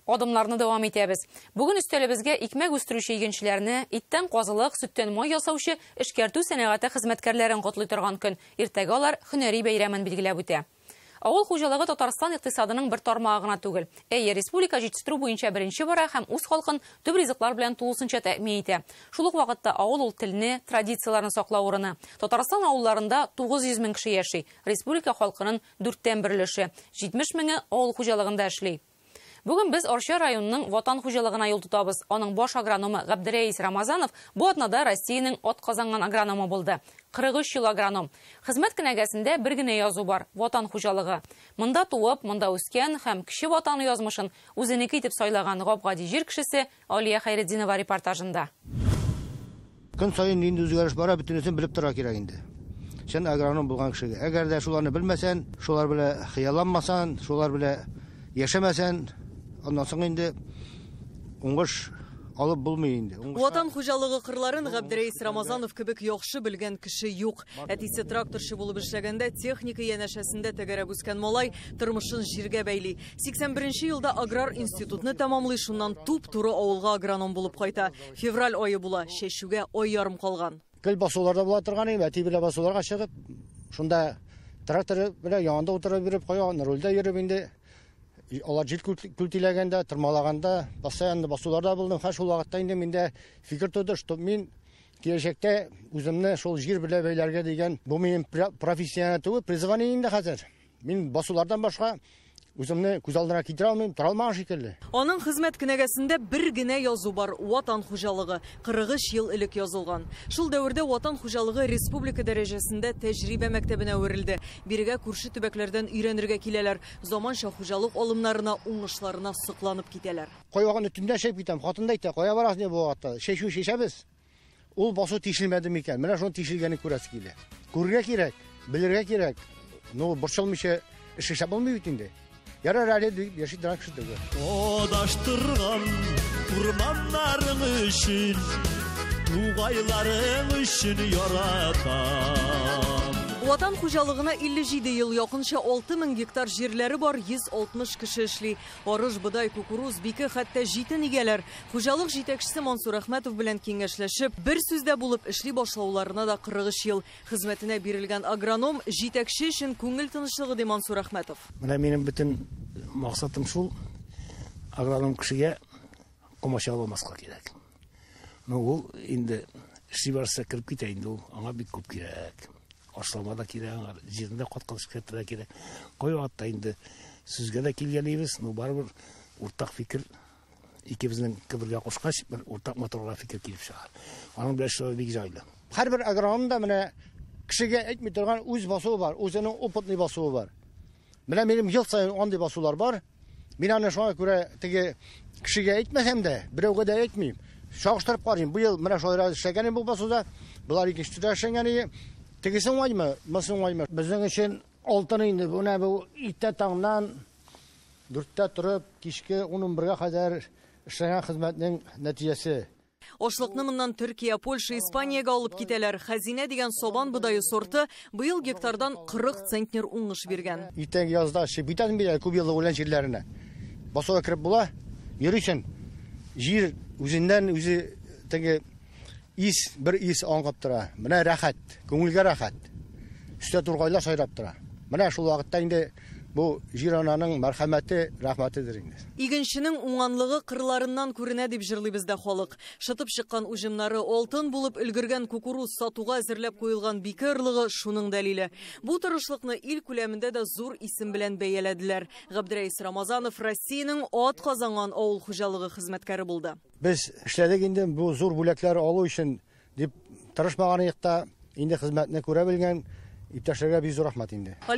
Адымнарны дәвам итәбез. Бүген өстәлебезгә икмәк үстерүче игенчеләрне, иттән казылык, сөттән май ясаучы, эшкәртү сәнәгате хезмәткәрләрен котлый торган көн. Иртәгә алар һөнәри бәйрәмен билгеләп үтә. Авыл хуҗалыгы Татарстан икътисадының бер тармагы гына түгел. Әйе, республика җитештерү буенча беренче бара һәм үз халкын төп ризыклар белән тулысынча тәэмин итә. Шул ук вакытта авыл ул телне, традицияләрне саклау урыны. Татарстан авылларында 900 мең кеше яши. Республика халкының 1/4 өлеше, 70 меңе авыл хуҗалыгында эшли. Бүген без Арча районының Ватан хуҗалыгына юл тотабыз. Аның баш агрономы Габдерәис Рамазанов бу атнада Россиянең атказанган агрономы булды. 43 ел агроном. Хезмәт кенәгәсендә бер генә язу бар – Ватан хуҗалыгы. Монда туып, монда үскән һәм кече ватаны язмышын үзенеке итеп сайлаган гап-гади җир кешесе Алия Хәйретдинова репортажында. Көн саен нинди үзгәреш бара, бөтенесен белеп тора кирәк инде. Сен агроном булган кешегә. Әгәр дә шуларны белмәсән, шулар белән хыялланмасаң, шулар белән яшәмәсән, аннан соң инде уңыш алып булмый инде. Ватан хуҗалыгы кырларын Габдерәис Рамазанов кебек яхшы белгән кеше юк. Әтисе тракторчы булып эшләгәндә техника янәшәсендә тәгәрәп үскән малай тормышын җиргә бәйли. 81 елда аграр институтны тәмамлый, шуннан туп-туры авылга агроном булып кайта. Февраль ае була, чәчүгә ай ярым калган. Гел басуларда була торган идем, әти белән басуларга чыгып, шунда трактор белән янында утырып йөреп, кая рульдә йөреп инде. Алар җил күлтиләгәндә, тырмалаганда, постоянно басуларда булдым. Һәм шул вакытта инде миндә фикер туды, что мин киләчәктә үземне шул җир белән бәйләргә дигән, бу минем профессиональ түгел, призвание инде хәзер. Мин басулардан башка үземне күз алдына китерә алмыйм, тора алмаган шикелле. Аның хезмәт кенәгәсендә бер генә язу бар – Ватан хуҗалыгы. 43 ел элек язылган. Шул дәвердә Ватан хуҗалыгы республика дәрәҗәсендә тәҗрибә мәктәбенә әверелде. Бирегә күрше төбәкләрдән өйрәнергә киләләр. Заманча хуҗалык алымнарына, уңышларына сокланып китәләр. Кайвакытны төндә чәйп китәм, хатын да әйтә, кая барасың бу вакытта? Чәчү чәчәбез. Ул басу тишелмәде микән? Менә шуның тишелгәнен күрәсе килә. Күрергә кирәк, белергә кирәк. Ну, борчылмыйча эш эшләп булмый бит инде. Ярар әле дип яши торган кеше түгел. Адаштырган урманнарың өчен, тугайларың өчен яратам. Ватан хуҗалыгына 57 ел якынча 6000 гектар җирләре бар, 160 кеше эшли. Арыш, бодай, кукуруз, бике, хәтта җитен игәләр. Хуҗалык җитәкчесе Мансур Әхмәтов белән киңәшләшеп, бер сүздә булып эшли башлауларына да 43 ел. Хезмәтенә бирелгән агроном җитәкче өчен күңел тынычлыгы ди Мансур Әхмәтов. Менә минем бөтен максатым шул, агроном кешегә комачауламаска кирәк. Ну, ул инде эшли барса кереп китә инде ул, аңа бик күп кирәк. Ашлама да кирәк, аңа җирендә каткан эшкәртергә кирәк. Кай вакытта инде сүзгә дә килгәнебез, ну барыбер уртак фикер икебезнең бергә кушкач, бер уртак моторга фикер килеп чыга. Аның белән эшләү бик җайлы. Һәрбер агроном да менә кешегә әйтми торган үз басуы бар, үзенең опытный басуы бар. Менә минем ел саен андый басулар бар. Мин аны шуңа күрә теге кешегә әйтмәсәм дә, берәүгә дә әйтмим. Чагыштырып карыйм. Бу ел менә шулай эшләгән бу басуда, болар икенче төрле эшләгән иде. Тегесе уңаймы, монысы уңаймы? Безнең өчен алтын инде. Менә бу иртә таңнан 4-тә торып, кичке 11-гә кадәр эшләгән хезмәтнең нәтиҗәсе. Ашлыкны моннан Төркия, Польша, Испаниягә алып китәләр. Хәзинә дигән сабан бодае сорты быел гектардан 40 центнер уңыш биргән. Иртәнге язда чыгып китәсең бит әле күп еллык үлән җирләренә. Басуга кереп була, йөрисең. Җир үзеннән үзе теге ис, бер ис аңкып тора. Менә рәхәт, күңелгә рәхәт. Өстә тургайлар сайрап тора. Менә шул вакытта инде бу җир ананың мәрхәмәте, рәхмәтедер инде. Игенченең уңганлыгы кырларыннан күренә дип җырлый бездә халык. Шытып чыккан уҗымнары, алтын булып өлгергән кукуруз сатуга әзерләп куелган бике орлыгы шуның дәлиле. Бу тырышлыкны ил күләмендә дә зур исем белән бәяләделәр. Габдерәис Рамазанов Россиянең атказанган авыл хуҗалыгы хезмәткәре булды. Без эшләдек инде бу зур бүләкләр алу өчен дип тырышмаган якта инде хезмәтне күрә белгән иптәшләргә бик зур рәхмәт инде.